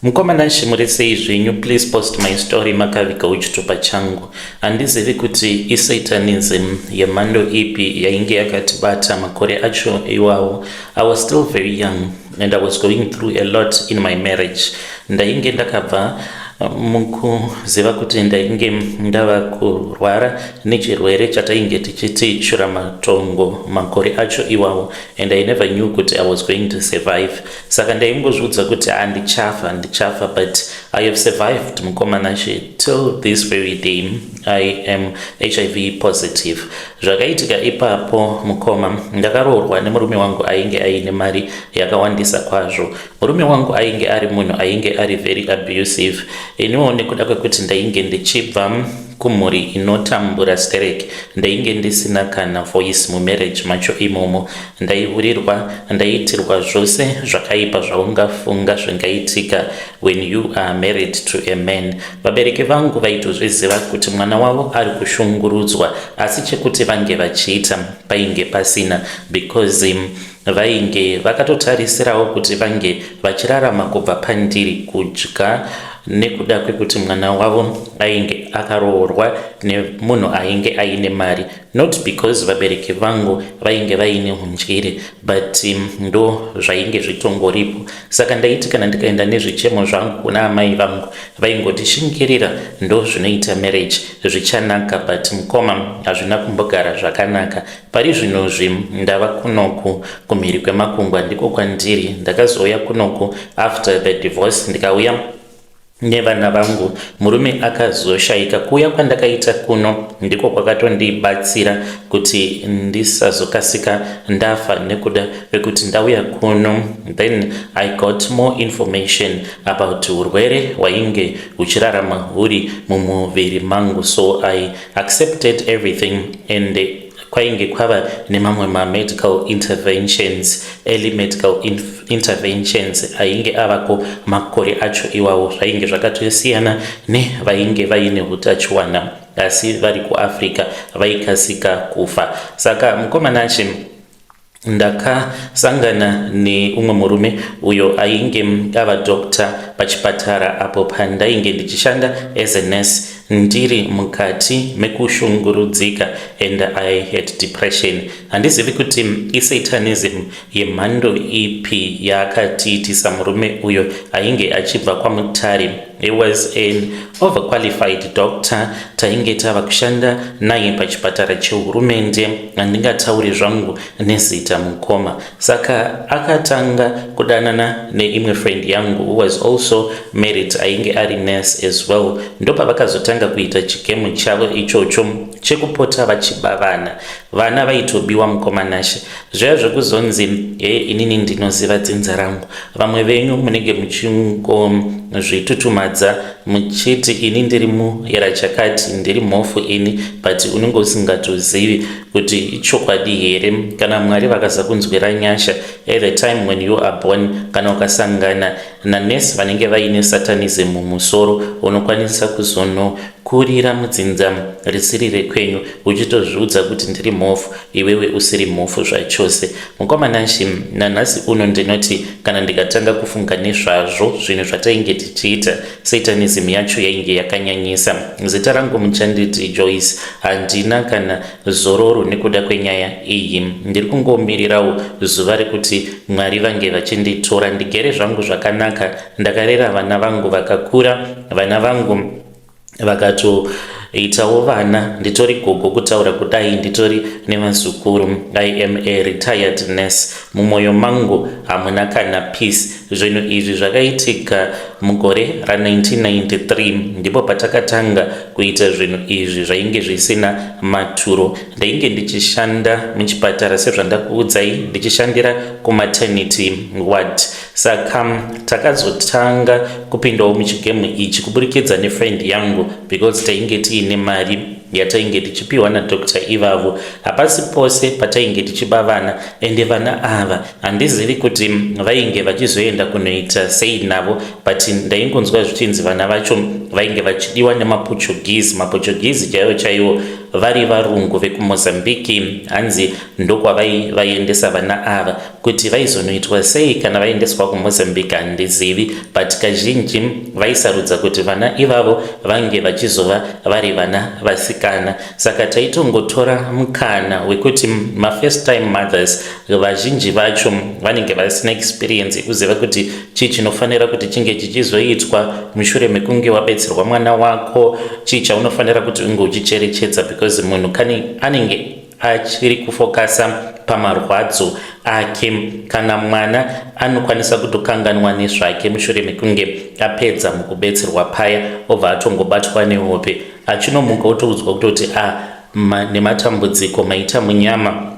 Mukoma Nashe muri sei zvenyu please post my story makavigawo chitupa changu handizivi kuti isatanism yemhando ipi yainge yakatibata makore acho iwawo. I was still very young and I was going through a lot in my marriage. Ndainge ndakabva mukuziva kuti ndainge ndava kurwara nechirwere chatainge tichiti shuramatongo makore acho iwawo and I never knew kuti I was going to survive. Saka ndaingozviudza kuti handichafa, ndichafa, but I have survived, mukoma Nashe, till this very day. I am HIV positive. Zvakaitika ipapo, mukoma, ndakaroorwa nemurume wangu ainge aine mari yakawandisa kwazvo. Murume wangu ainge ari munhu ainge ari very abusive. Iniwo nekuda kwekuti ndainge ndichibva kumhuri inotambura sterek, ndainge ndisina kana voice mumarriage macho imomo. Ndaihurirwa, ndaiitirwa zvose zvakaipa zvaungafunga zvingaitika when you are married to a man. Vabereki vangu vaitozviziva kuti mwana wavo ari kushungurudzwa, asi chekuti vange vachiita painge pasina because vainge vakatotarisirawo kuti vange vachirarama kubva pandiri kudya nekuda kwekuti mwana wavo ainge akaroorwa nemunhu ainge aine mari, not because vabereki vangu vainge vaine unjire, but ndo zvainge zvitongoripo. Saka ndaiti kana ndikaenda nezvichemo zvangu kuna amai vangu, vaingotishingirira, ndo zvinoita marriage, zvichanaka. But mukoma, hazvina kumbogara zvakanaka. Pari zvinozvi ndava kunoku kumhiri kwemakungwa, ndiko kwandiri. Ndakazouya kunoku after the divorce, ndikauya nevana vangu. Murume akazoshayika. Kuuya kwandakaita kuno ndiko kwakatondibatsira kuti ndisazokasika ndafa, nekuda kwekuti ndauya kuno, then I got more information about urwere hwainge huchirarama huri mumuviri mangu. So I accepted everything and kwainge kwava nemamwe mamedical interventions, early medical interventions ainge avako makore acho iwawo. Zvainge zvakatosiyana nevainge vaine utachiwana asi vari kuAfrica, vaikasika kufa. Saka mukoma Nashe, ndakasangana neumwe murume uyo ainge ava doctor pachipatara apo pandainge ndichishanda as a nurse. Ndiri mukati mekushungurudzika and I had depression. Handizivi kuti isatanism yemhando ipi yaakatiitisa murume uyo ainge achibva kwaMutare. He was an overqualified doctor. Tainge tava kushanda naye pachipatara chehurumende, handingatauri zvangu nezita, mukoma. Saka akatanga kudanana neimwe friend yangu who was also married, ainge ari nurse as well. Ndopavakazotanga kuita chigame chavo ichocho chekupota vachiba vana. Vana vaitobiwa, mukoma Nashe. Zviya zvekuzonzi he inini ndinoziva dzinza rangu, vamwe venyu munenge muchingozvitutumadza muchiti ini ndiri muyera chakati, ndiri mhofu ini, but unenge usingatozivi kuti ichokwadi here. Kana Mwari vakaza kunzwira nyasha at the time when you are born, kana ukasangana nanesi vanenge vaine satanism mumusoro, unokwanisa kuzonokurira mudzinza risiri rekwenyu uchitozviudza kuti ndiri mhofu, iwewe usiri mhofu zvachose. Mukoma Nashe, nanhasi uno ndinoti kana ndikatanga kufunga nezvazvo zvinhu zvatainge tichiita, satanism yacho yainge yakanyanyisa. Zita rangu muchanditi Joyce. Handina kana zororo nekuda kwenyaya iyi. Ndiri kungomirirawo zuva rekuti Mwari vange vachinditora, ndigere zvangu zvakanaka. Ndakarera vana vangu vakakura, vana vangu vakatoitawo vana. Nditori gogo kutaura kudai, nditori nevazukuru. I am a retired nurse. Mumwoyo mangu hamuna kana peace. Zvinhu izvi zvakaitika mugore ra1993, ndipo patakatanga kuita zvinhu izvi zvainge zvisina maturo. Ndainge ndichishanda muchipatara sezvandakuudzai, ndichishandira kumaternity ward. Saka takazotanga kupindawo muchigame ichi kuburikidza nefriend yangu because tainge tiine mari yatainge tichipiwa nadoctor ivavo. Hapasi pose patainge tichiba vana, ende vana ava handizivi kuti vainge vachizoenda kunoita sei navo, but ndaingonzwa zvichinzi vana vacho. Vainge vachidiwa nemaPortuguese, maPortuguese chaivo chaivo, vari varungu vekuMozambique. Hanzi ndokwavaivaendesa vana ava. Kuti vaizonoitwa sei kana vaendeswa kuMozambique handizivi, but kazhinji vaisarudza kuti vana ivavo vange vachizova vari vana vasikana. Saka taitongotora mukana wekuti mafirst time mothers vazhinji vacho vanenge vasina experience yekuziva kuti chii chinofanira kuti chinge chichizoitwa mushure mekunge wabetserwa mwana wako, chii chaunofanira kuti unge uchicherechedza, because munhu kane anenge achiri kufocusa pamarwadzo ake. Kana mwana anokwanisa kutokanganwa nezvake mushure mekunge apedza mukubetserwa paya, obva atongobatwa nehope, achinomuka otoudzwa kutoti a nematambudziko maita munyama,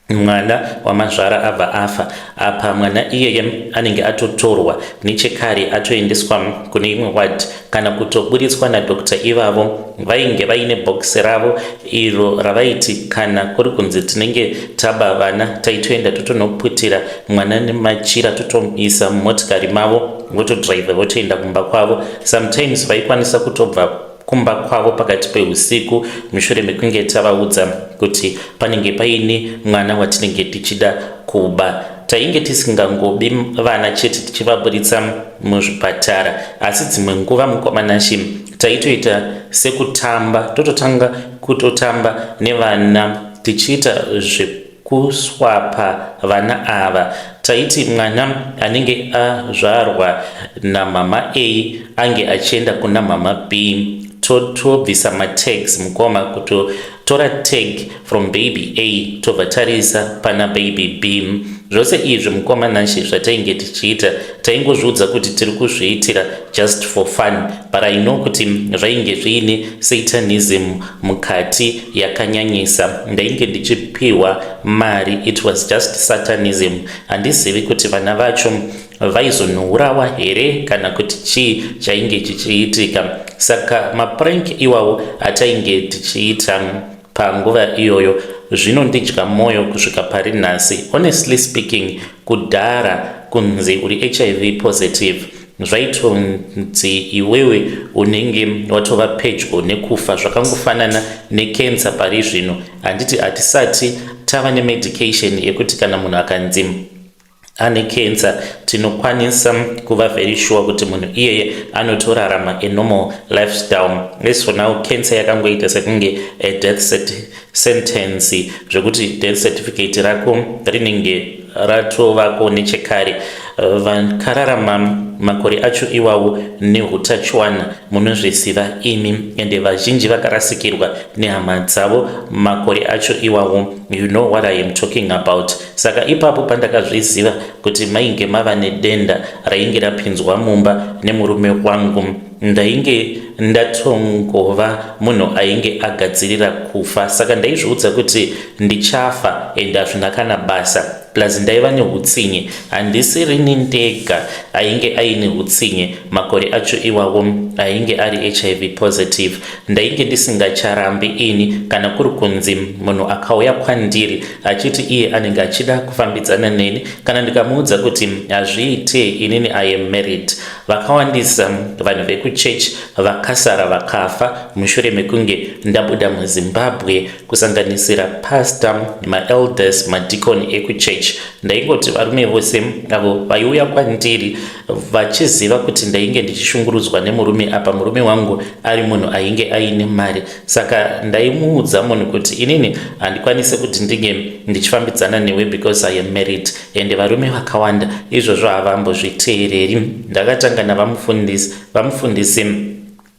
mwana wamazvara abva afa. Apa mwana iyeye anenge atotorwa nechekare, atoendeswa kune imwe ward kana kutoburitswa nadoctor. Ivavo vainge vaine bhokisi ravo iro ravaiti kana kuri kunzi tinenge taba vana, taitoenda totonoputira mwana nemachira, totoisa mumotikari mavo, votodhiraivha, votoenda kumba kwavo. Sometimes vaikwanisa kutobva kumba kwavo pakati peusiku mushure mekunge tavaudza kuti panenge paine mwana watinenge tichida kuba. Tainge tisingangobi vana chete tichivaburitsa muzvipatara, asi dzimwe nguva, mukoma Nashe, taitoita sekutamba, tototanga kutotamba nevana tichiita zvekuswapa vana ava. Taiti mwana anenge azvarwa namama A ange achienda kuna mama B, totobvisa matags, mukoma, kutotora tag from baby A, tobva tarisa pana baby B. Zvose izvi, mukoma Nashe, zvatainge tichiita, taingozviudza kuti tiri kuzviitira just for fun, but I know kuti zvainge zviine satanism mukati yakanyanyisa. Ndainge ndichipiwa mari. It was just satanism. Handizivi kuti vana vacho vaizonourawa here kana kuti chii chainge chichiitika. Saka maprank iwawo atainge tichiita panguva iyoyo zvinondidya mwoyo kusvika pari nhasi. Honestly speaking, kudhara kunzi uri HIV positive zvaitonzi iwewe unenge watova pedyo nekufa. Zvakangofanana nekensa pari zvino. Handiti hatisati tava nemedication yekuti kana munhu akanzi ane cancer tinokwanisa kuva very sure kuti munhu iyeye anotorarama a normal lifestyle? As for now, cancer yakangoita sekunge a death sentence, zvekuti death certificate rako rinenge ratovako nechekare. Vakararama makore acho iwawo neutachiwana munozviziva imi, ende vazhinji vakarasikirwa nehama dzavo makore acho iwawo. You know what I am talking about. Saka ipapo pandakazviziva kuti mainge mava nedenda rainge rapinzwa mumba nemurume wangu, ndainge ndatongova munhu ainge agadzirira kufa. Saka ndaizviudza kuti ndichafa ende hazvina kana basa. Plus ndaiva neutsinye. Handisirini ndega ainge aine utsinye makore acho iwawo ainge ari HIV positive. Ndainge ndisingacharambi ini kana kuri kunzi munhu akauya kwandiri achiti iye anenge achida kufambidzana neni, kana ndikamuudza kuti hazviite, inini I am married. Vakawandisa vanhu vekuchechi vakasara vakafa mushure mekunge ndabuda muZimbabwe, kusanganisira pastor, maelders, madhikoni ekuchechi. Ndaingoti varume vose avo vaiuya kwandiri vachiziva kuti ndainge ndichishungurudzwa nemurume, apa murume wangu ari munhu ainge aine mari, saka ndaimuudza munhu kuti inini handikwanisi kuti ndinge ndichifambidzana newe because I am married. Ende varume vakawanda izvozvo havambozviteereri. Ndakatanga navamufundisi. Vamufundisi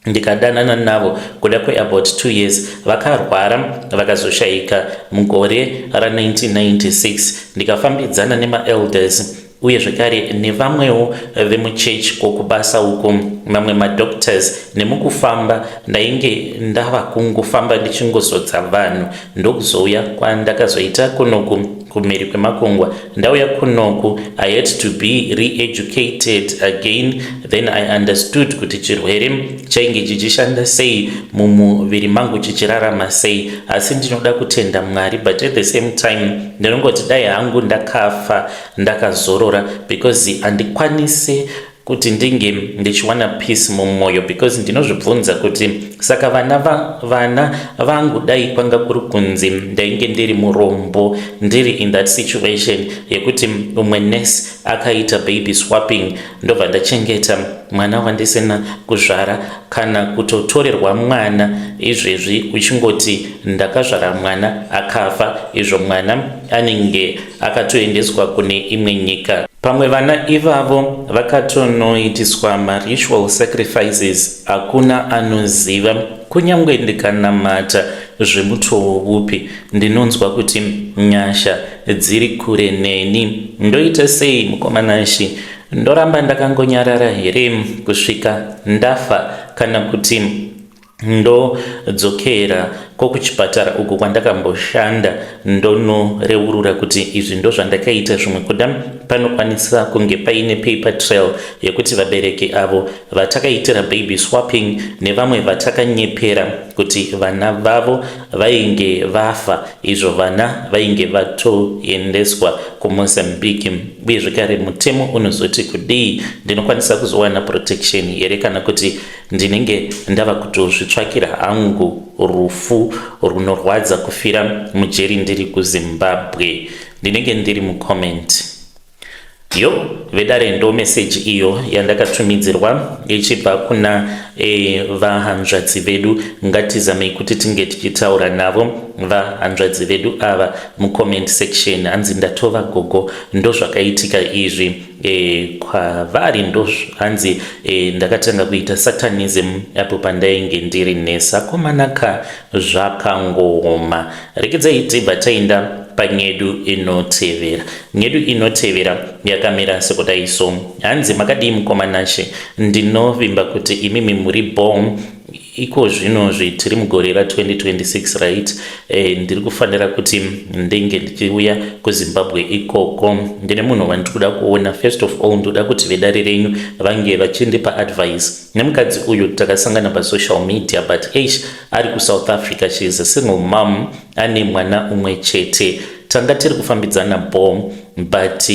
ndikadanana navo kuda kweabout 2 years, vakarwara, vakazoshayika mugore ra1996. Ndikafambidzana nemaelders uye zvekare nevamwewo vemuchechi kwokubasa uko, mamwe madoctors. Nemukufamba ndainge ndava kungofamba ndichingozodza vanhu. Ndokuzouya kwandakazoita kunoku kumhiri kwemakungwa. Ndauya kunoku, I had to be re-educated again. Then I understood kuti chirwere chainge chichishanda sei mumuviri mangu, chichirarama sei. Asi ndinoda kutenda Mwari, but at the same time ndinongoti dai hangu ndakafa ndakazorora, because handikwanisi. Kuti ndinge ndichiwana peace mumwoyo because ndinozvibvunza kuti saka vana va, vana vangu dai kwanga kuri kunzi ndainge ndiri murombo ndiri in that situation yekuti umwe nurse akaita baby swapping ndobva ndachengeta mwana wandisina kuzvara kana kutotorerwa mwana izvezvi uchingoti ndakazvara mwana akafa izvo mwana anenge akatoendeswa kune imwe nyika. Pamwe vana ivavo vakatonoitiswa maritual sacrifices hakuna anoziva. Kunyangwe ndikanamata zvemutoo upi ndinonzwa kuti nyasha dziri kure neni. Ndoita sei mukoma Nashy? Ndoramba ndakangonyarara here kusvika ndafa kana kuti Ndodzokera ko kuchipatara uko kwandakamboshanda ndonoreurura kuti izvi ndozvandakaita zvimwe kuda panokwanisa kunge paine paper trail yekuti vabereki avo vatakaitira baby swapping nevamwe vatakanyepera kuti vana vavo vainge vafa izvo vana vainge vatoendeswa kuMozambique uye zvekare mutemo unozoti kudii ndinokwanisa kuzowana protection here kana kuti Ndinenge ndava kutozvitsvakira hangu rufu runorwadza kufira mujeri ndiri kuZimbabwe. Ndinenge ndiri mucomment. Yo vedare ndo message iyo yandakatumidzirwa ichibva kuna e, vahanzvadzi vedu. Ngatizamei kuti tinge tichitaura navo vahanzvadzi vedu ava mucomment section. Hanzi ndatova gogo ndozvakaitika izvi. E, kwavari ndo hanzi e, ndakatanga kuita satanism apo pandainge ndiri nurse. Akomana ka zvakangooma. Regedzai tibva taenda panyedu inotevera. Nyedu inotevera yakamira sekudai so. Hanzi makadii mukoma Nashe, ndinovimba kuti imimi muri bho Iko zvinozvi tiri mugore ra 2026 right? Eh, ndiri kufanira kuti ndinge ndichiuya kuZimbabwe ikoko. Ndine munhu wandiri kuda kuona. First of all ndoda kuti vedare renyu vange vachindipa advice. Nemukadzi uyu takasangana pasocial media but eish ari kuSouth Africa. She is a single mom ane mwana umwe chete. Tanga tiri kufambidzana bho but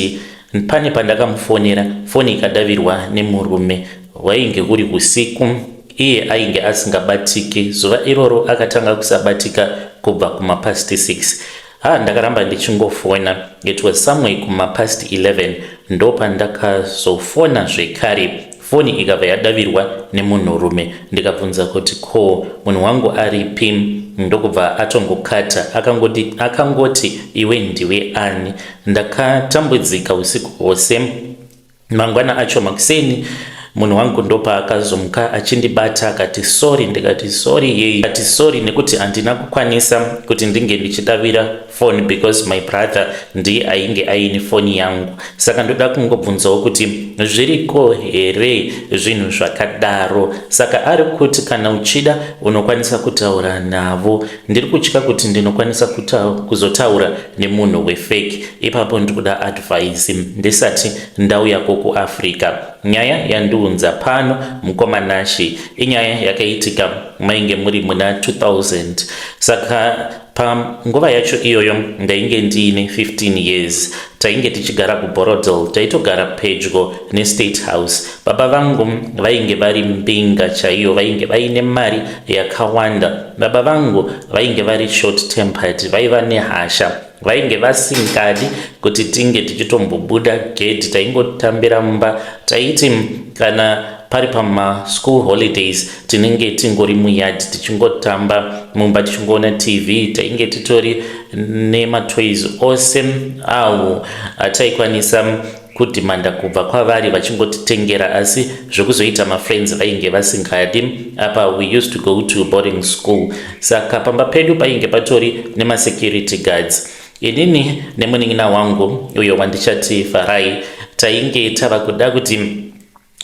pane pandakamufonera foni ikadavirwa nemurume. Hwainge huri husiku iye ainge asingabatiki. Zuva iroro akatanga kusabatika kubva kumapast 6. Ha ndakaramba ndichingofona. It was somewhere kumapast 11 ndopandakazofona zvekare. Foni ikabva yadavirwa nemunhurume ndikabvunza kuti ko munhu wangu aripi ndokubva atongokata akangoti, akangoti iwe ndiwe ani. Ndakatambudzika usiku hwose. Mangwana acho makuseni munhu wangu ndopaakazomuka achindibata akati sorry ndikati sorry yei akati sorry nekuti handina kukwanisa kuti ndinge ndichidavira phone because my brother ndiye ainge aine foni yangu saka ndoda kungobvunzawo kuti zviriko here zvinhu zvakadaro saka ari kuti kana uchida unokwanisa kutaura navo Ndiri kutya kuti ndinokwanisa kuzotaura nemunhu wefake ipapo ndiri kuda advice ndisati ndauyako kuAfrica. Nyaya yandiunza pano mukoma Nashy inyaya yakaitika mainge muri muna 2000 saka panguva yacho iyoyo ndainge ndiine 15 years. Tainge tichigara kuBorrowdale, taitogara pedyo neState House. Baba vangu vainge vari mbinga chaiyo, vainge vaine mari yakawanda. Baba vangu vainge vari short tempered, vaiva nehasha. Vainge vasingadi kuti tinge tichitombobuda gedhi, taingotambira mumba. Taiti kana pari pamaschool holidays tinenge tingori muyard tichingotamba mumba tichingoona tv tainge titori nematoys ose awo ataikwanisa kudhimanda kubva kwavari vachingotitengera asi zvekuzoita mafriends vainge vasingadi apa we used to go to boarding school saka pamba pedu painge patori nemasecurity guards inini nemunin'ina wangu uyo wandichati farai tainge tava kuda kuti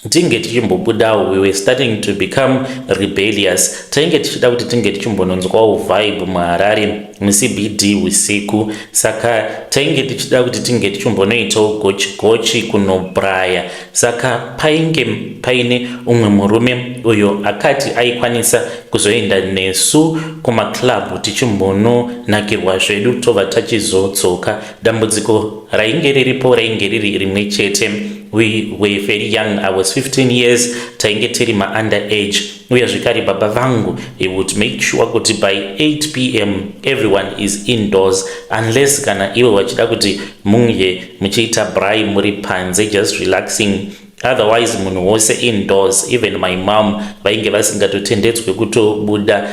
tinge tichimbobudawo we were starting to become rebellious tainge tichida kuti tinge tichimbononzwawo vibe muharare mucbd usiku saka tainge tichida kuti tinge tichimbonoitawo gochi gochi kunobraya saka painge paine umwe murume uyo akati aikwanisa kuzoenda nesu kumaclub tichimbononakirwa zvedu tobva tachizodzoka dambudziko rainge riripo rainge riri rimwe chete. We were very young. I was 15 years. Tainge tiri ma-under age. Uye zvekare baba vangu, he would make sure kuti by 8 p.m. everyone is indoors, unless kana ivo vachida kuti munge muchiita braai muri panze, just relaxing. Otherwise munhu wose indoors. Even my mom vainge vasingatotendedzwe kutobuda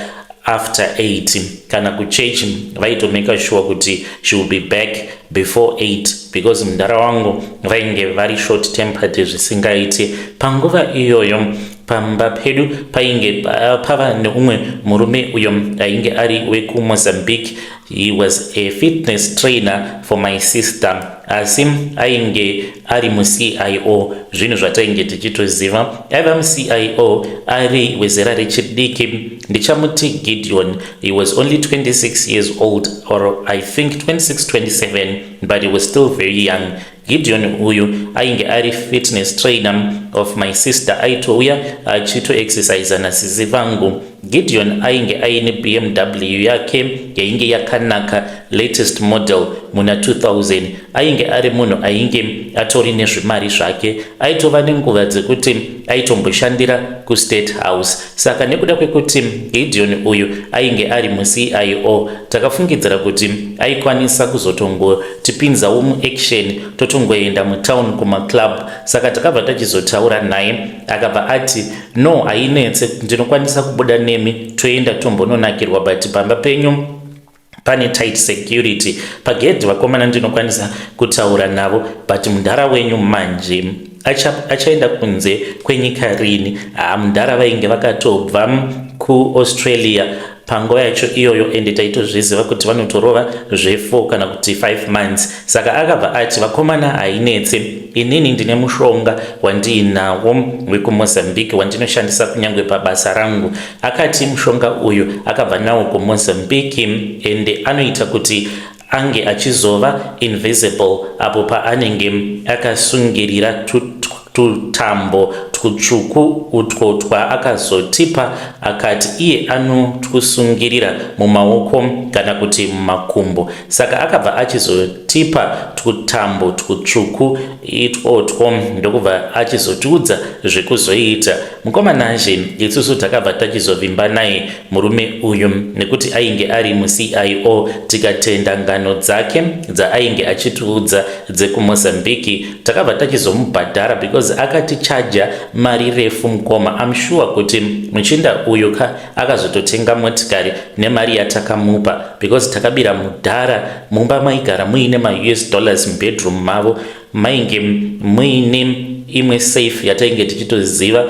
after 8. Kana kuchechi vaitomake sure kuti she will be back before 8, because mudhara wangu vainge vari short tempered zvisingaiti. Panguva iyoyo pamba pedu painge pava neumwe murume uyo ainge ari wekuMozambique. He was a fitness trainer for my sister, asi ainge ari muCIO. Zvinhu zvatainge tichitoziva, aiva muCIO, ari wezera rechidiki. Ndichamuti Gideon. He was only 26 years old, or I think 26, 27, but he was still very young. Gideon uyu ainge ari fitness trainer of my sister. Aitouya achitoexercisa nasisi vangu. Gideon ainge aine BMW yake yainge yakanaka, latest model muna 2000. Ainge ari munhu ainge atori nezvimari zvake. Aitova nenguva dzekuti aitomboshandira kuState House. Saka nekuda kwekuti Gideon uyu ainge ari muCIO, takafungidzira kuti aikwanisa kuzotongotipinzawo muaction, totongoenda mutown kumaclub. Saka takabva tachizotaura naye, akabva ati, "No, hainetse, ndinokwanisa kubuda nemi toenda tombononakirwa, but pamba penyu pane tight security pagedhi. Vakomana ndinokwanisa kutaura navo, but mudhara wenyu manje achaenda kunze kwenyika rini?" Ha, mudhara vainge vakatobva kuAustralia panguva yacho iyoyo, ende taitozviziva kuti vanotorova zve4 kana kuti 5 months. Saka akabva ati, "Vakomana hainetse, inini ndine mushonga wandiinawo wekuMozambique wandinoshandisa kunyange pabasa rangu." Akati mushonga uyu akabva nawo kuMozambique, ende anoita kuti ange achizova invisible apo paanenge akasungirira tutambo tutsvuku utwo twaakazotipa. Akati iye anotwusungirira mumaoko kana kuti mumakumbo. Saka akabva achizotipa tutambo tutsvuku itwotwo, ndokubva achizotiudza zvekuzoita. Mukomanazhe, isusu takabva tachizovimba naye murume uyu nekuti ainge ari muCIO. Tikatenda ngano dzake dzaainge achitiudza dzekuMozambiki. Takabva tachizomubhadhara because akatichaja mari refu mukoma. I'm sure kuti muchinda uyu ka akazototenga motikari nemari yatakamupa, because takabira mudhara mumba maigara muine maUS dollars. Mubedroom mavo mainge muine imwe safe yatainge tichitoziva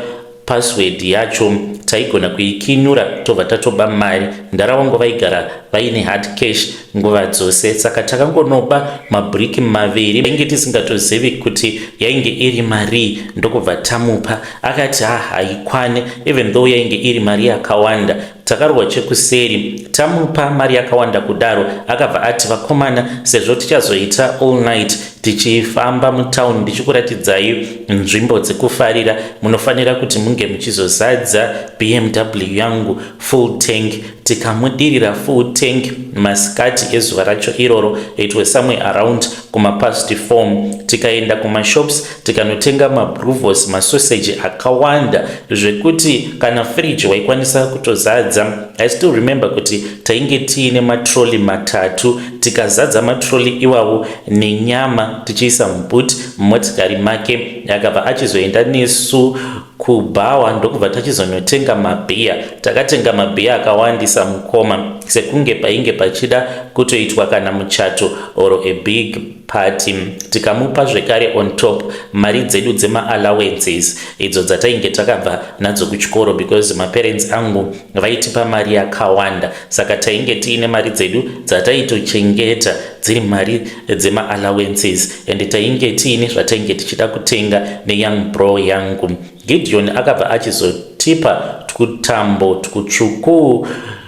password yacho. Taigona kuikinura tobva tatoba mari. Mudhara wangu vaigara vaine hard cash nguva dzose. Saka takangonoba mabhiriki maviri, ainge tisingatozivi kuti yainge iri mari, ndokubva tamupa. Akati, "Ha, haikwane," even though yainge iri mari yakawanda. Takarwa chekuseri, tamupa mari yakawanda kudaro, akabva ati, "Vakomana, sezvo tichazoita all night tichifamba mutauni ndichikuratidzai nzvimbo dzekufarira, munofanira kuti munge muchizozadza BMW yangu full tank." Tikamudirira full tank masikati ezuva racho iroro. It was somewhere around kumapast 4. Tikaenda kumashops, tikanotenga maboerewors, masoseji akawanda zvekuti kana fridge waikwanisa kutozadza. I still remember kuti tainge tiine matroli matatu. Tikazadza matroli iwawo nenyama, tichiisa muboot mumotikari make. Akabva achizoenda nesu kubhawa, ndokubva tachizonotenga mabhiya. Takatenga mabhiya akawandisa mukoma, sekunge painge pachida kutoitwa kana muchato or a big party. Tikamupa zvekare on top mari dzedu dzemaallowances idzo dzatainge takabva nadzo kuchikoro, because maparents angu vaitipa mari yakawanda. Saka tainge tiine mari dzedu dzataitochengeta dziri mari dzemaallowances, and tainge tiine zvatainge tichida kutenga neyoung bro yangu. Gideon akabva achizotipa tutambo tutsvuku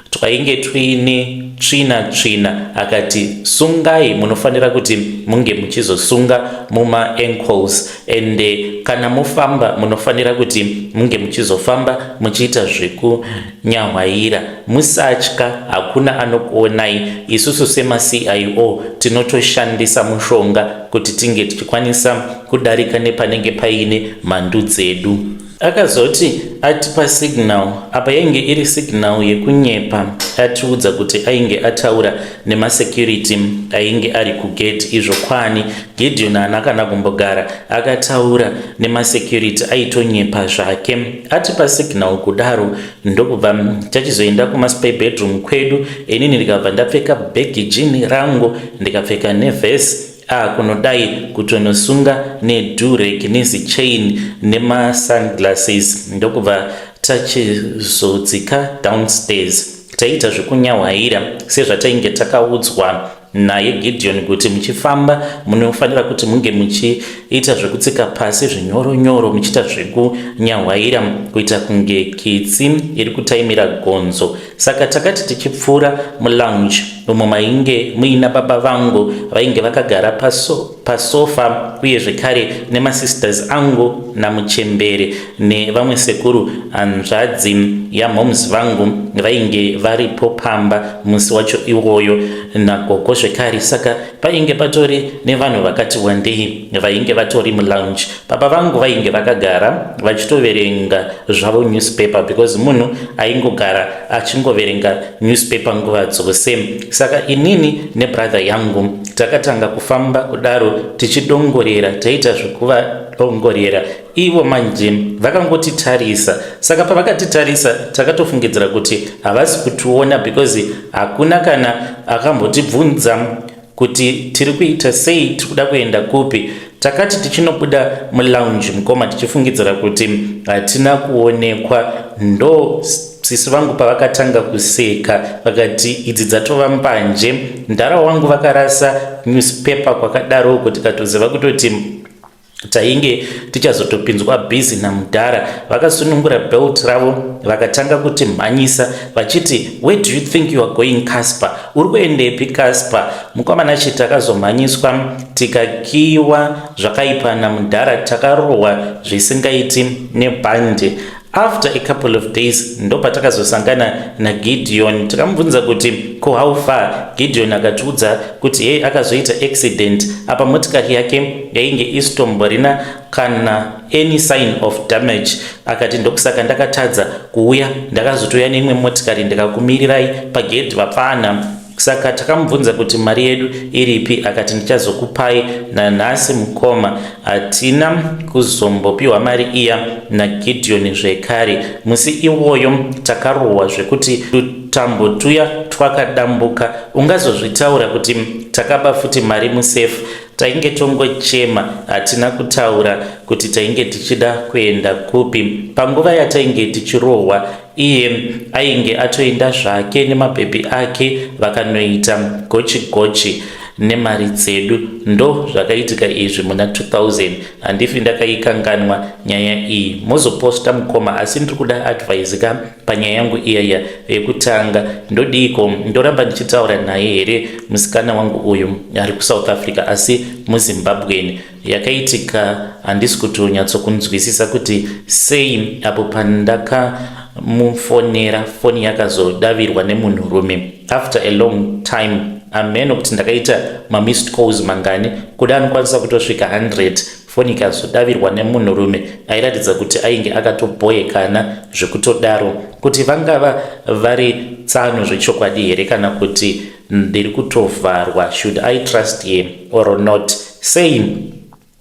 twainge tuine tsvina tsvina akati sungai munofanira kuti munge muchizosunga muma ankles ende kana mofamba munofanira kuti munge muchizofamba muchiita zvekunyahwaira musatya hakuna anokuonai isusu semaCIO tinotoshandisa mushonga kuti tinge tichikwanisa kudarika nepanenge paine mhandu dzedu. Akazoti atipa signal, apa yainge iri signal yekunyepa atiudza kuti ainge ataura nemasecurity ainge ari kugate izvo kwani Gideon haana kana kumbogara akataura nemasecurity aitonyepa zvake. Atipa signal kudaro ndokubva tachizoenda kumaspare bedroom kwedu inini ndikabva ndapfeka bhegi jean rangu ndikapfeka nevhesi Akunodai kutonosunga nedurag nezichain nemasunglasses ndokubva tachizodzika downstairs. Taiita zvekunyahwaira sezvatainge takaudzwa naye Gideon kuti muchifamba munofanira kuti munge muchiita zvekutsika pasi zvinyoro nyoro muchiita zvekunyahwaira kuita kunge kitsi iri kutaimira gonzo. Saka takati tichipfuura mulounge umo mainge muina baba vangu vainge vakagara paso, pasofa uye zvekare nemasisters angu namuchembere nevamwe sekuru hanzvadzi yamhoms vangu vainge varipo pamba musi wacho iwoyo nagogo zvekare. Saka painge patori nevanhu vakati wandei vainge vatori mulounge. Baba vangu vainge vakagara vachitoverenga zvavo newspaper because munhu aingogara achingoverenga newspaper nguva dzose. Saka inini nebrother yangu takatanga kufamba kudaro tichidongorera, taita zvekuvadongorera ivo manje vakangotitarisa. Saka pavakatitarisa takatofungidzira kuti havasi kutiona because hakuna kana akambotibvunza kuti tiri kuita sei tiri kuda kuenda kupi takati tichinobuda mulounge mukoma tichifungidzira kuti hatina kuonekwa ndo sisi vangu pavakatanga kuseka vakati idzi dzatova mbanje ndara wangu vakarasa newspaper kwakadaro uko tikatoziva kutoti Tainge tichazotopinzwa busy namudhara. Vakasunungura belt ravo vakatanga kutimhanyisa vachiti where do you think you are going Casper? Uri kuendepi Casper? Mukomana chi takazomhanyiswa tikakiwa zvakaipa namudhara takarohwa zvisingaiti nebhandi. After a couple of days ndopatakazosangana naGideon tikamubvunza kuti ko how far. Gideon akatiudza kuti hey akazoita accident apa motikari yake yainge isitomborina kana any sign of damage. Akati ndokusaka ndakatadza kuuya ndakazotouya neimwe motikari ndikakumirirai pagedhi vapfana. Saka takamubvunza kuti mari yedu iripi akati ndichazokupai nanhasi mukoma. Hatina kuzombopiwa mari iya naGideon zvekare. Musi iwoyo takarohwa zvekuti tutambo tuya twakadambuka. Ungazozvitaura kuti takaba futi mari musafe. Tainge tongochema hatina kutaura kuti tainge tichida kuenda kupi. Panguva yatainge tichirohwa Iye ainge atoenda zvake nemabhebhi ake vakanoita gochi gochi nemari dzedu. Ndo zvakaitika izvi muna 2000 handifi ndakaikanganwa nyaya iyi. Mozoposta mukoma asi ndiri kuda advice ka panyaya yangu iyaya yekutanga ndodiiko ndoramba ndichitaura naye here musikana wangu uyu ari kuSouth Africa asi muZimbabwean Yakaitika handisi kutonyatsokunzwisisa kuti sei apo pandakamufonera foni yakazodavirwa nemunhurume after a long time amheno kuti ndakaita mamissed calls mangani kuda anokwanisa kutosvika 100 foni ikazodavirwa nemunhurume airatidza kuti ainge akatobhoyekana zvekutodaro kuti vangava vari tsano zvechokwadi here kana kuti ndiri kutovharwa should I trust him or not sei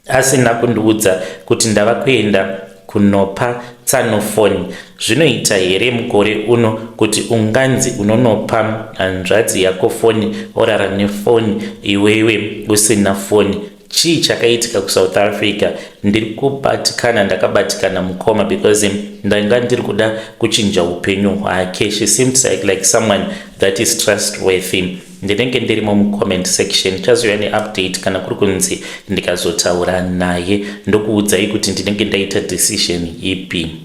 asina kundiudza kuti ndava kuenda kunopa tsano foni zvinoita here mukore uno kuti unganzi unonopa hanzvadzi yako foni orara nefoni iwewe usina foni Chii chakaitika kuSouth Africa? Ndiri kubatikana ndakabatikana mukoma because ndanga ndiri kuda kuchinja upenyu hwake. She seems like, like someone that is trustworthy. Ndinenge ndirimo mucomment section chazouya neupdate kana kuri kunzi ndikazotaura naye ndokuudzai kuti ndinenge ndaita decision ipi.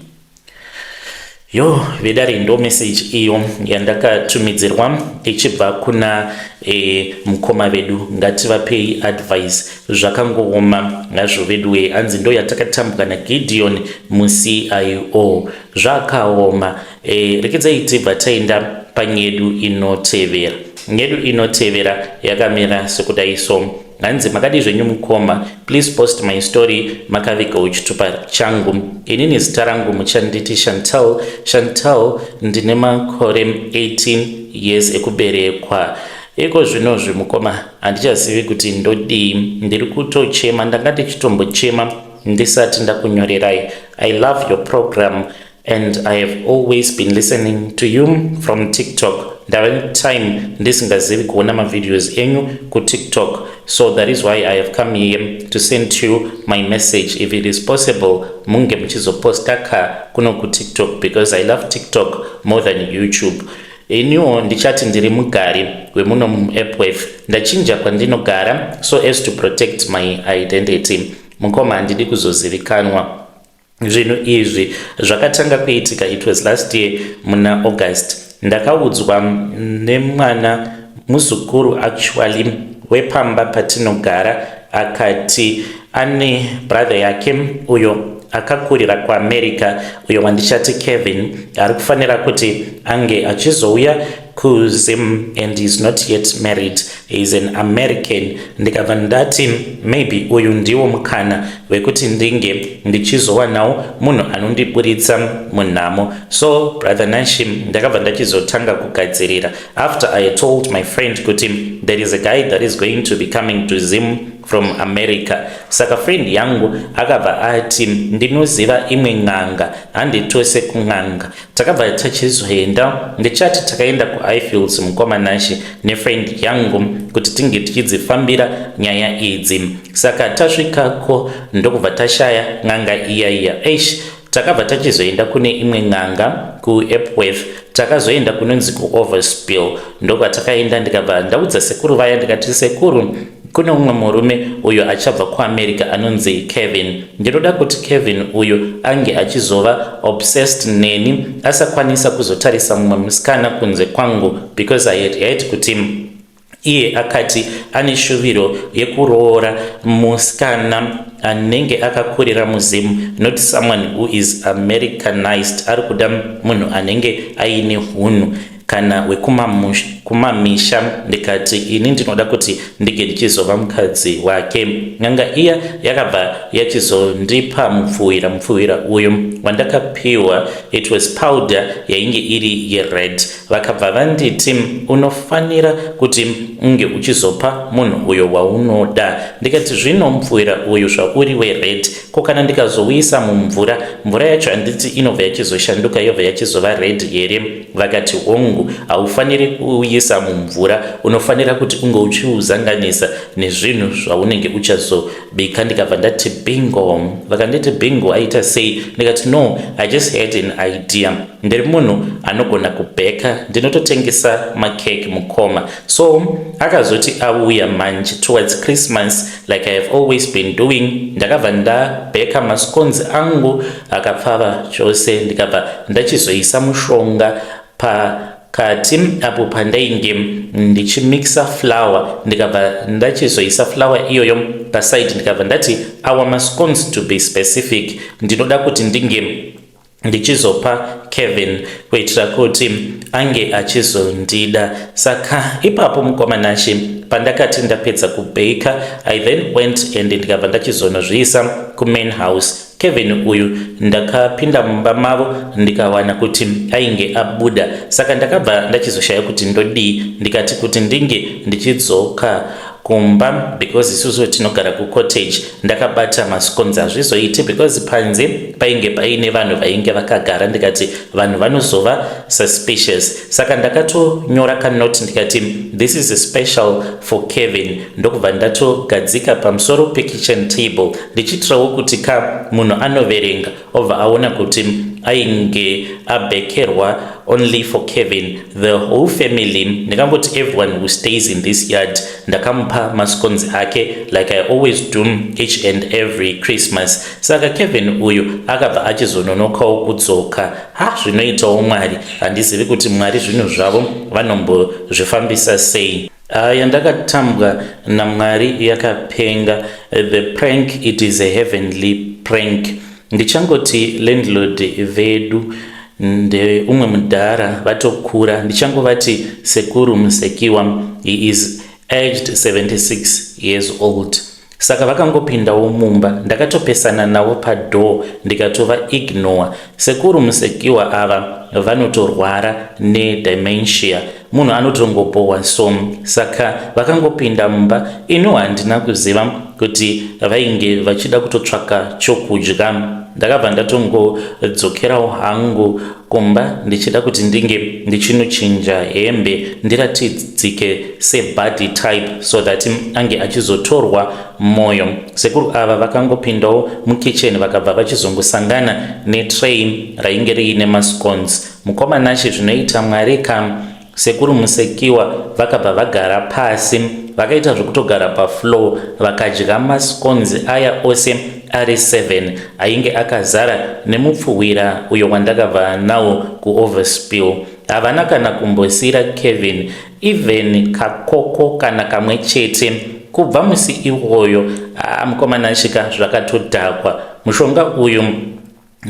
Yo, vedare, ndo message iyo yandakatumidzirwa ichibva kuna mukoma vedu. Ngativapei advice, zvakangooma hazvo veduwe. Hanzi ndo yatakatambwa naGideon muCIO, zvakaoma. Rekedzai tibva taenda panyedu inotevera. Nyedu inotevera yakamira sekudai so. Hanzi, "Makadi zvenyu mukoma? Please post my story makavigawo chitupa changu. Inini zita rangu muchanditi Chantal. Chantal, ndine makore 18 years ekuberekwa. Iko zvinozvi mukoma, handichazivi kuti ndodii. Ndiri kutochema, ndanga ndichitombochema ndisati ndakunyorerai. I love your program and I have always been listening to you from TikTok. Ndava time ndisingazivi kuona mavideos enyu kuTikTok, so that is why I have come here to send you my message. If it is possible, munge muchizoposta ka kuno kuTikTok, because I love TikTok more than YouTube. Iniwo ndichati ndiri mugari wemuno muEpworth. Ndachinja kwandinogara so as to protect my identity. Mukoma, handidi kuzozivikanwa. Zvinhu izvi zvakatanga kuitika, it was last year muna August. Ndakaudzwa nemwana muzukuru, actually, wepamba patinogara. Akati ane brother yake uyo akakurira kuAmerica, uyo wandichati Kevin, ari kufanira kuti ange achizouya kuZim and is not yet married. He is an American. Ndikabva ndati maybe uyu ndiwo mukana wekuti ndinge ndichizowanawo munhu anondiburitsa munhamo. So brother Nashi, ndakabva ndachizotanga kugadzirira after I told my friend kuti there is a guy that is going to be coming to Zim from America. Saka friend yangu akabva ati, 'Ndinoziva imwe n'anga, handitose kun'anga.' Takabva tachizoenda, ndichati takaenda kuIfields, mukoma Nashi, nefriend yangu kuti tinge tichidzifambira nyaya idzi. Saka tasvikako, ndokubva tashaya n'anga iya iya. Eish, takabva tachizoenda kune imwe n'anga kuEpworth. Takazoenda kunonzi kuOverspill, ndokwatakaenda. Ndikabva ndaudza sekuru vaya, ndikati, 'Sekuru, kune umwe murume uyo achabva kuAmerica anonzi Kevin. Ndinoda kuti Kevin uyu ange achizova obsessed neni, asakwanisa kuzotarisa mumwe musikana kunze kwangu, because I had heard kuti iye akati ane shuviro yekuroora musikana anenge akakurira muZimu, not someone who is Americanized. Ari kuda munhu anenge aine hunhu kana wekumamisha.' Ndikati ini ndinoda kuti ndinge ndichizova mukadzi wake. N'anga iya yakabva yachizondipa mupfuwira. Mupfuwira uyu wandakapiwa, it was powder yainge iri yered. Vakabva vanditi, 'Unofanira kuti unge uchizopa munhu uyo waunoda.' Ndikati, 'Zvino mupfuwira uyu zvauri wered, ko kana ndikazouisa mumvura, mvura yacho handiti inobva yachizoshanduka, yobva yachizova red here?' Vakati, 'Hongu, haufaniri kuuyisa mumvura, unofanira kuti unge uchiuzanganisa nezvinhu zvaunenge uchazobika.' Ndikabva ndati, 'Bingo.' Vakanditi, 'Bingo aita sei?' Ndikati, 'No, I just had an idea. Ndiri munhu anogona kubheka, ndinototengesa makeke, mukoma.' So akazoti auya manje towards Christmas, like I have always been doing, ndakabva ndabheka mascones angu akapfava chose. Ndikabva ndachizoisa mushonga pakati apo pandainge ndichimixa flour. Ndikabva ndachizoisa flour iyoyo paside. Ndikabva ndati, 'Our mascones, to be specific, ndinoda kuti ndinge ndichizopa Kevin kuitira kuti ange achizondida.' Saka ipapo, mukoma Nashi, pandakati ndapedza kubheka, I then went and ndikabva ndachizonozviisa kumain house. Kevin uyu ndakapinda mumba mavo, ndikawana kuti ainge abuda. Saka ndakabva ndachizoshaya kuti ndodii. Ndikati kuti ndinge ndichidzoka kumba, because isusu tinogara kucottage, ndakabata mascones hazvizoiti, because panze painge paine vanhu vainge vakagara. Ndikati vanhu vanozova suspicious. Saka ndakatonyora kanoti, ndikati, 'This is a special for Kevin.' Ndokubva ndatogadzika pamusoro pekitchen table, ndichiitirawo kuti ka munhu anoverenga obva aona kuti Ainge abekerwa only for Kevin. The whole family, ndingangoti everyone who stays in this yard, ndakamupa mascones ake like I always do each and every Christmas. Saka Kevin uyu akabva achizononokawo kudzoka. Ha, zvinoitawo Mwari, handizivi kuti Mwari zvinhu zvavo vanombozvifambisa sei. Yandakatambwa naMwari yakapenga. The prank, it is a heavenly prank. Ndichangoti landlord vedu ndeumwe mudhara vatokura, ndichangovati Sekuru Musekiwa. He is aged 76 years old. Saka vakangopindawo mumba, ndakatopesana navo padoor, ndikatova ignore. Sekuru Musekiwa ava vanotorwara nedementia, munhu anotongobohwa. So saka vakangopinda mumba, ino handina kuziva kuti vainge vachida kutotsvaka chokudya. Ndakabva ndatongodzokerawo hangu kumba ndichida kuti ndinge ndichinochinja hembe, ndiratidzike sebaddie type so that ange achizotorwa mwoyo. Sekuru ava vakangopindawo mukicheni, vakabva vachizongosangana netray rainge riine mascones. Mukoma Nashe, zvinoita Mwari ka. Sekuru Musekiwa vakabva vagara pasi, vakaita zvekutogara pafloor, vakadya mascones aya ose ari 7 ainge akazara nemupfuwira uyo wandakabva nawo kuOverspill. Havana kana kumbosiyira Kevin even kakoko kana kamwe chete. Kubva musi iwoyo, mukoma Nashe ka, zvakatodhakwa. Mushonga uyu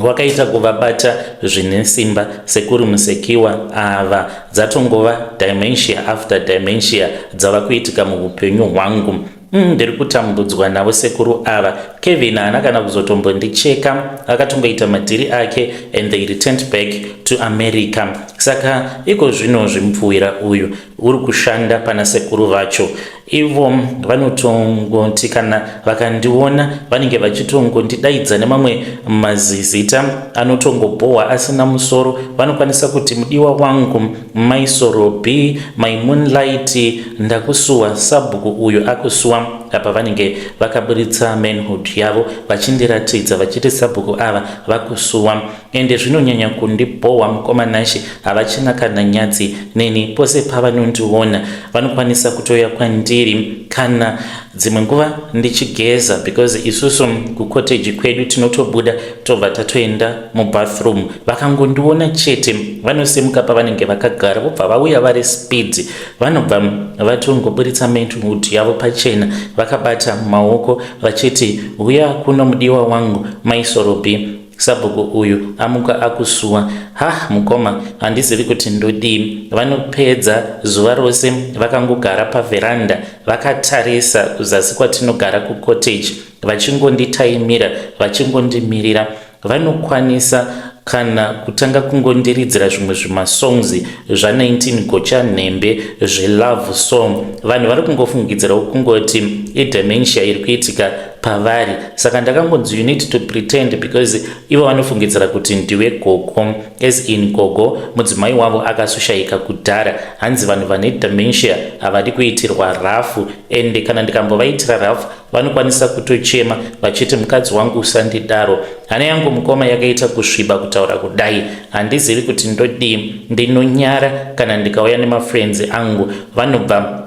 wakaita kuvabata zvine simba Sekuru Musekiwa ava. Dzatongova dementia after dementia dzava kuitika muupenyu hwangu. Ndiri kutambudzwa navo sekuru ava. Kevin haana kana kuzotombondicheka, akatongoita madhiri ake and they returned back to America. Saka iko zvino zvimupfuwira uyu uri kushanda pana sekuru vacho. Ivo vanotongoti kana vakandiona, vanenge vachitongondidaidza nemamwe mazizita anotongobhohwa asina musoro. Vanokwanisa kuti, "Mudiwa wangu, Maisorobi, my moonlight, ndakusuwa, sabhuku uyu akusuwa." Apa vanenge vakaburitsa manhood yavo vachindiratidza, vachiti sabhuku ava vakusuwa. Ende zvinonyanya kundibhohwa, mukoma Nashe, havachina kana nyadzi neni. Pose pavanondiona, vanokwanisa kutoya kwandiri kana dzimwe nguva ndichigeza, because isusu kucottage kwedu tinotobuda tobva tatoenda mubathroom. Vakangondiona chete, vanosimuka pavanenge vakagara, vobva vauya vari speed. Vanobva vatongoburitsa manhood yavo pachena, vakabata maoko, vachiti, "Uya kuno, mudiwa wangu, Maisorobi, sabhuku uyu amuka akusuwa." Ha, mukoma, handizivi kuti ndodii. Vanopedza zuva rose vakangogara pavheranda, vakatarisa kuzasi kwatinogara kucottage, vachingonditaimira, vachingondimirira. Vanokwanisa kana kutanga kungondiridzira zvimwe zvimasongs zva19 gochanhembe zvelove song. Vanhu vari kungofungidzirawo kungoti idementia iri kuitika pavari. Saka ndakangonzi, "You need to pretend," because ivo vanofungidzira kuti ndiwe gogo, as in gogo mudzimai wavo akasoshayika kudhara. Hanzi vanhu vane dementia havadi kuitirwa rafu, ende kana ndikambovaitira rafu, vanokwanisa kutochema vachiti, "Mukadzi wangu, usandidaro." Hana yangu, mukoma, yakaita kusviba kutaura kudai. Handizivi kuti ndodii. Ndinonyara kana ndikauya nemafriends angu, vanobva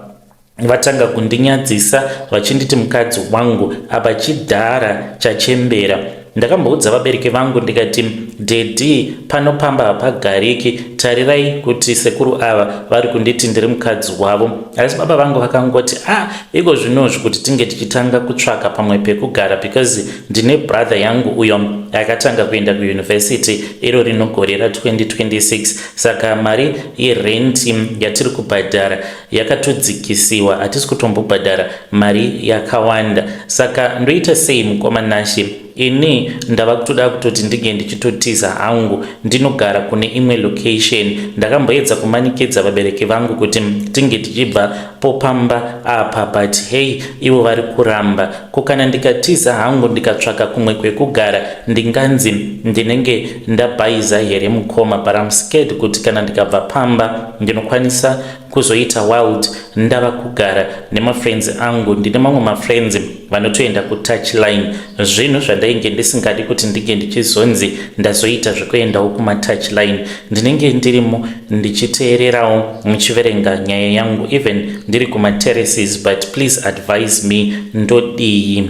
vatanga kundinyadzisa vachinditi mukadzi wangu, apa chidhara chachembera. Ndakamboudza vabereki vangu ndikati, "Daddy, pano pamba hapagariki. Tarirai kuti sekuru ava vari kunditi ndiri mukadzi wavo." Asi baba vangu vakangoti, "A ah, iko zvinozvi kuti tinge tichitanga kutsvaka pamwe pekugara, because ndine brother yangu uyo akatanga kuenda kuyunivhesity iro rino gore ra2026. Saka mari yerenti yatiri kubhadhara yakatodzikisiwa, hatisi kutombobhadhara mari yakawanda." Saka ndoita sei, mukoma Nashe? Ini ndava kutoda kutoti ndinge ndichitotiza hangu, ndinogara kune imwe location. Ndakamboedza kumanikidza vabereki vangu kuti tinge tichibva popamba apa, but hey, ivo vari kuramba. Ko kana ndikatiza hangu ndikatsvaka kumwe kwekugara, ndinganzi ndinenge ndabhaiza here, mukoma? But I'm scared kuti kana ndikabva pamba, ndinokwanisa. kuzoita wild ndava kugara nemafriends angu. Ndine mamwe mafriends vanotoenda kutouch line, zvinhu zvandainge ndisingadi kuti ndinge ndichizonzi ndazoita zvekuendawo kumatouch line. Ndinenge ndirimo ndichiteererawo muchiverenga nyaya yangu, even ndiri kumaterraces, but please advise me, ndodii?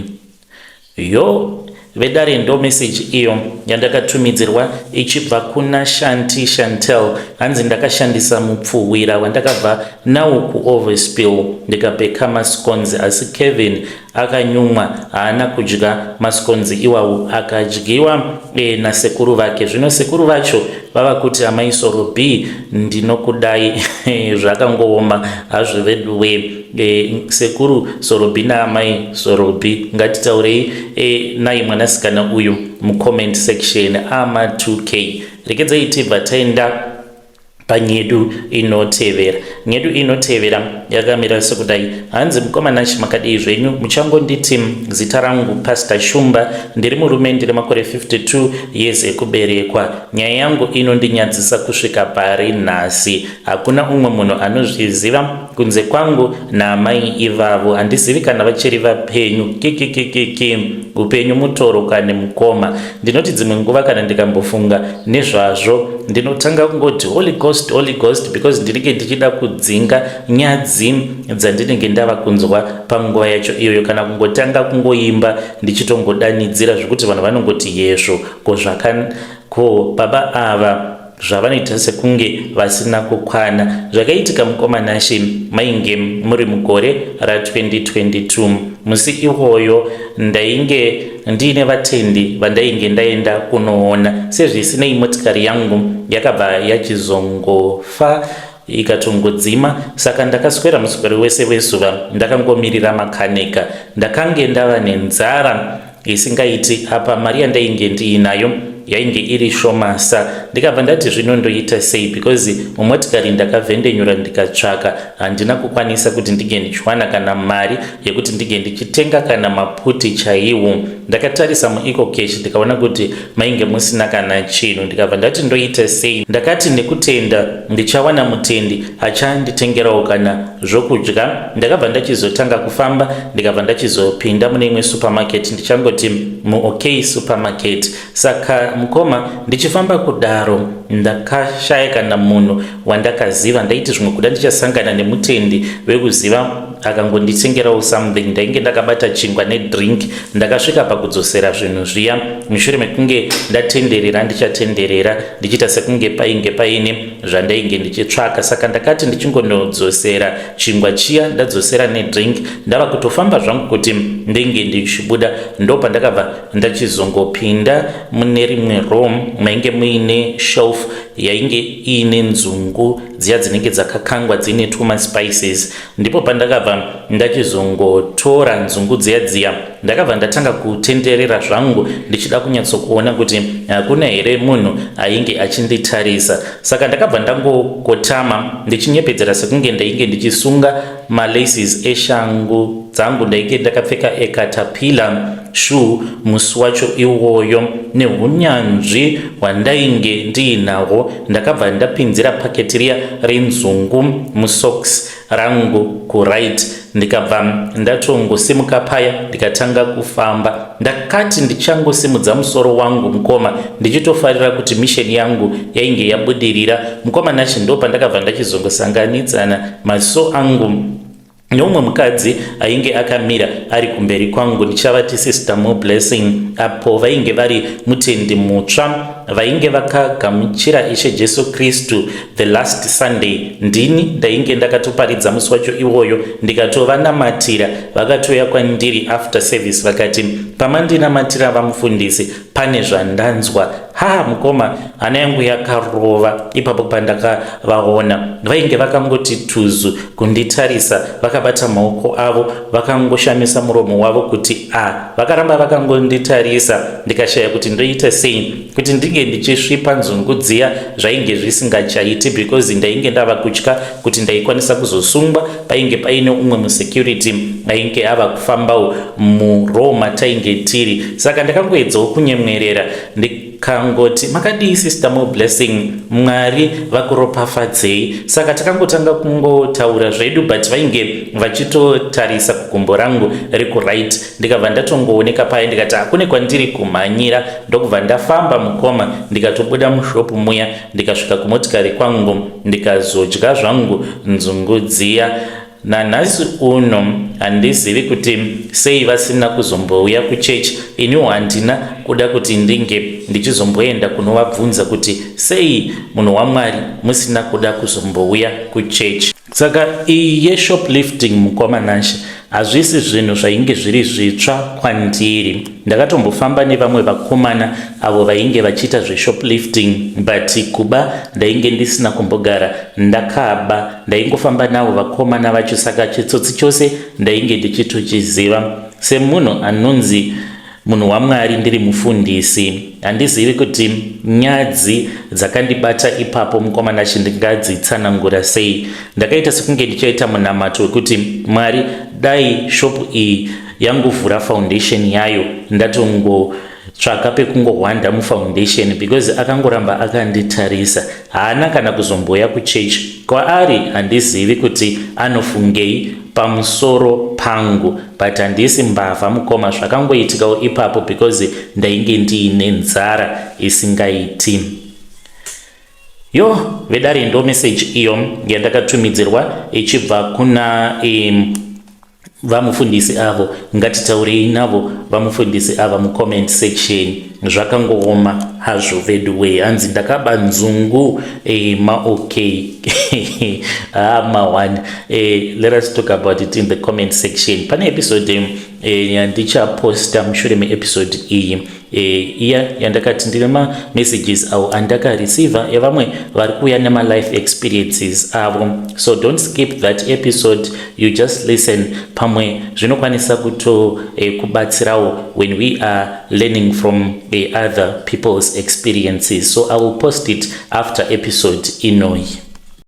Yo vedare, ndo meseji iyo yandakatumidzirwa ichibva kuna Shanti Shantel. Hanzi ndakashandisa mupfuwira wandakabva nawo kuOverspill, ndikabheka mascones, asi Kevin akanyumwa, haana kudya mascones iwawo, akadyiwa nasekuru vake. Zvino sekuru vacho vava kuti, "Amai Soro B, ndinokudai." Zvakangooma hazvo veduwe. Sekuru Soro B naamai Soro B, ngatitaurei nai mwanasikana uyu mucomment section ama 2K. Rekedzai tibva taenda panyedu inotevera. Nyedu inotevera yakamira sekudai. Hanzi, "Mukomanachi, makadii zvenyu? Muchangonditi zita rangu Pastor Shumba. Ndiri murume, ndine makore 52 years ekuberekwa. Nyaya yangu inondinyadzisa kusvika pari nhasi. Hakuna umwe munhu anozviziva kunze kwangu naamai ivavo. Handizivi kana vachiri vapenyu. Kikikikiki, upenyu mutoro kane mukoma. Ndinoti dzimwe nguva kana ndikambofunga nezvazvo, ndinotanga kungoti, 'Holy Ghost, Holy Ghost,' because ndinenge ndichida kudzinga nyadzi dzandinenge ndava kunzwa panguva yacho iyoyo, kana kungotanga kungoimba ndichitongodanidzira zvekuti vanhu vanongoti, 'Yezvo, ko zvaka ko baba ava zvavanoita sekunge vasina kukwana.' Zvakaitika, mukomanashe, mainge muri mugore ra2022. Musi iwoyo ndainge ndiine vatendi vandainge ndaenda kunoona. Sezvisinei, motikari yangu yakabva yachizongofa, ikatongodzima. Saka ndakaswera muswero wese wezuva ndakangomirira makanika. Ndakange ndava nenzara isingaiti. Apa mari yandainge ndiinayo yainge iri shomasa. Ndikabva ndati, zvino ndoita sei? Because mumotikari ndakavhendenyura, ndikatsvaka, handina kukwanisa kuti ndinge ndichiwana kana mari yekuti ndinge ndichitenga kana maputi chaiwo. Ndakatarisa muEcoCash, ndikaona kuti mainge musina kana chinhu. Ndikabva ndati, ndoita sei? Ndakati nekutenda ndichawana mutendi achanditengerawo kana zvokudya. Ndakabva ndachizotanga kufamba, ndikabva ndachizopinda mune imwe supermarket, ndichangoti muOK Supermarket. Saka mukoma, ndichifamba kudaro, ndakashaya kana munhu wandakaziva. Ndaiti zvimwe kuda ndichasangana nemutendi wekuziva akangonditengerawo something. Ndainge ndakabata chingwa nedrink. Ndakasvika pakudzosera zvinhu zviya mushure mekunge ndatenderera, ndichatenderera ndichiita sekunge painge paine zvandainge ndichitsvaka. Saka ndakati ndichingonodzosera chingwa chiya, ndadzosera nedrink, ndava kutofamba zvangu kuti ndinge ndichibuda, ndopandakabva ndachizongopinda mune rimwe room mainge muine shelf yainge iine nzungu dziya dzinenge dzakakangwa dziine tuma spices. Ndipo pandakabva ndachizongotora nzungu dziya dziya. Ndakabva ndatanga kutenderera zvangu ndichida kunyatsokuona kuti hakuna here munhu ainge achinditarisa. Saka ndakabva ndangokotama ndichinyepedzera sekunge ndainge ndichisunga malaces eshangu dzangu. Ndainge ndakapfeka ecaterpillar shoe musi wacho iwoyo. Neunyanzvi hwandainge ndiinahwo, ndakabva ndapinzira paketi riya renzungu musocks rangu kuright, ndikabva ndatongosimuka paya, ndikatanga kufamba. Ndakati ndichangosimudza musoro wangu, mukoma, ndichitofarira kuti mission yangu yainge yabudirira, mukoma Nachi, ndo pandakabva ndachizongosanganidzana maziso angu neumwe mukadzi ainge akamira ari kumberi kwangu. Ndichavati Sister Mo Blessing, apo vainge vari mutendi mutsva vainge vakagamuchira Ishe Jesu Kristu the last Sunday. Ndini ndainge ndakatoparidza musi wacho iwoyo, ndikatovanamatira. Vakatouya kwandiri after service, vakati, 'Pamandinamatira, vamufundisi, pane zvandanzwa.' Ha, mukoma, hana yangu yakarova ipapo pandakavaona. Vainge vakangoti tuzu kunditarisa, vakabata maoko avo, vakangoshamisa muromo wavo kuti a. Vakaramba vakangonditarisa, ndikashaya kuti ndoita sei. Kuti ndinge ndichisvipa nzungu dziya zvainge zvisingachaiti, because ndainge ndava kutya kuti ndaikwanisa kuzosungwa. Painge paine umwe musecurity ainge ava kufambawo murow matainge tiri. Saka ndakangoedzawo kunyemwerera. Ndikangoti, "Makadii, Sister More Blessing? Mwari vakuropafadzei." Saka takangotanga kungotaura zvedu, but vainge vachitotarisa kugumbo rangu rekuright. Ndikabva ndatongooneka paya, ndikati hakune kwandiri kumhanyira, ndokubva ndafamba, mukoma. Ndikatobuda mushopu muya, ndikasvika kumotikari kwangu, ndikazodya zvangu nzungu dziya. Nanhasi uno handizivi kuti sei vasina kuzombouya kuchechi. Iniwo handina kuda kuti ndinge ndichizomboenda kunovabvunza kuti sei, munhu waMwari, musina kuda kuzombouya kuchechi. Saka iyi yeshoplifting, mukoma Nashe, hazvisi zvinhu zvainge zviri zvitsva kwandiri. Ndakatombofamba nevamwe vakomana avo vainge vachiita zveshoplifting, but kuba ndainge ndisina kumbogara ndakaba. Ndaingofamba navo vakomana vacho, saka chitsotsi chose ndainge ndichitochiziva. Semunhu anonzi munhu waMwari, ndiri mufundisi, handizivi kuti nyadzi dzakandibata ipapo, mukoma Nashe, ndingadzitsanangura sei. Ndakaita sekunge ndichaita munamato wekuti, "Mwari, dai shopu iyi yangovhura foundation yayo, ndatongotsvaka pekungohwanda mufoundation," because akangoramba akanditarisa, haana kana kuzomboya kuchechi. Kwaari handizivi kuti anofungei pamusoro pangu, but handisi mbavha, mukoma. Zvakangoitikawo ipapo because ndainge ndiine nzara isingaiti. Yo, vedare, ndo meseji iyo yandakatumidzirwa ichibva kuna vamufundisi avo. Ngatitaurei navo vamufundisi ava mucomment section. Zvakangooma hazvo veduway. Hanzi ndakaba nzungu maok ma1. Let us talk about it in the comment section. Pane episode yandichaposta mushure meepisode iyi, iya yandakati ndine mamessages avo andakareceiva evamwe vari kuuya nemalife experiences avo. So don't skip that episode, you just listen. Pamwe zvinokwanisa kutokubatsirawo when we are learning from other people's experiences. So I will post it after episode inoyi.